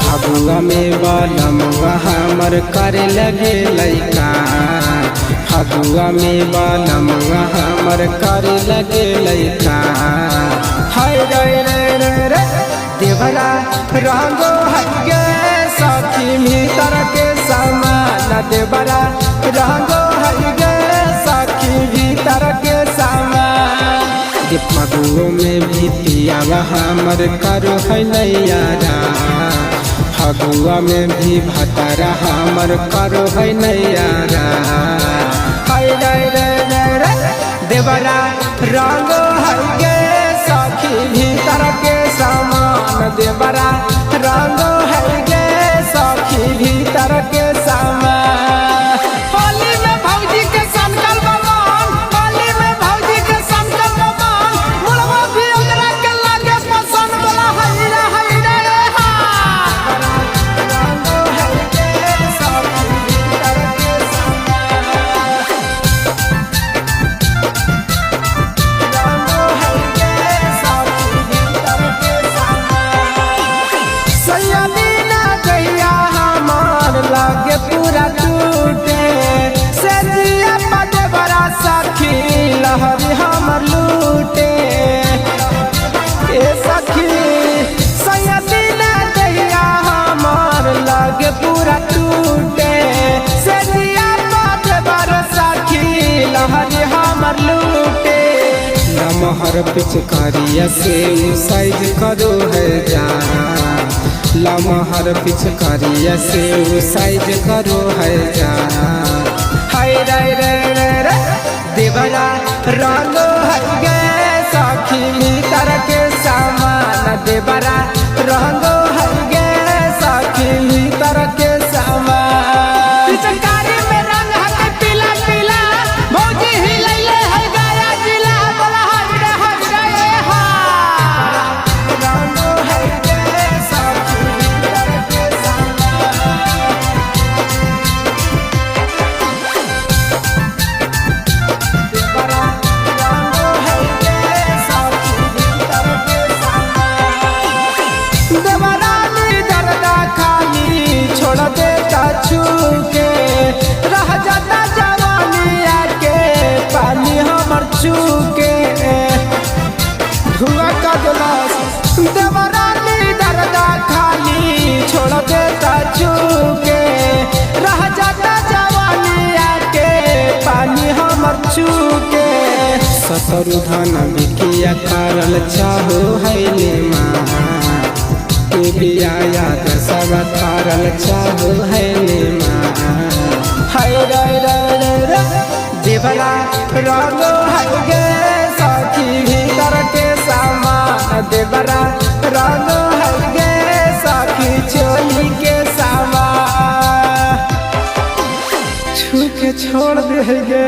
फगुआ में बालमुआ हमर करे लगे लैका। फगुआ में बालमुआ हमर करे लगे लैका। हाय रे रे रे रे देवरा रंगो हगे सखी भीतर के सामान। देवरा रंगो हगे सखी भीतर के सामान। फगुओ में भी पियावा हमर करो है नैयारा। फगुआ में भी भतारा हमर करो है नैयारा। हाय रे रे रे रे देवरा रंगो हगे सखी भीतर के सामान। देवरा रंगो हगे सखी भीतर के सामान। होली में भौजी के संकल्प मान, होली में भौजी के संकल्प मान, मुड़वा भी ओकरा के लागे पसंद। बोला हई रे हई रे हा। रंगो हगे सखी भीतर के सामान। रंगो हगे सखी भीतर के सामान। सैयदी ना गैया हमार लागे पूरा टूटे। सजिया पदवरा सखी लहरी हमर लूटे। ए सखी सैयदी ना गैया हमार लागे पूरा टूटे। सजिया पदवरा सखी लहरी हमर लूटे। लमहर पिचकारिया से उ साइज करो है जा। लमहर पिचकारिया से उ साइज करो है जा। हाय रे रे रे रे देवरा रंगो हगे सखी भीतर के सामान। देवरा रंगो हगे सखी भीतर के सामान। पिचकारी में रंग हके पीला पीला, भौजी हिलैले है गया जिला। बोला हई रे हई रे हा। रंगो हगे सखी भीतर के सामान। देवरा रंगो हगे सखी भीतर के सामान। देवरानी दर्दा खाली छोड़ देता छूके। रह जाता जवानी आके पानी हमर चूके। धुआं का गिलास देवरानी दर्दा खाली छोड़ देता चूके। रह जाता जवानी आके पानी हमर चूके। ससुर धन बिकिया करल चाहो है ले माँ। के बिया याद सब करल चाहो है ले माँ। हाय रे रे रे रे देवरा रंगो हगे सखी भीतर के सामान। देवरा रंगो हगे सखी चोली के सामान। छू के छोड़ दे गे।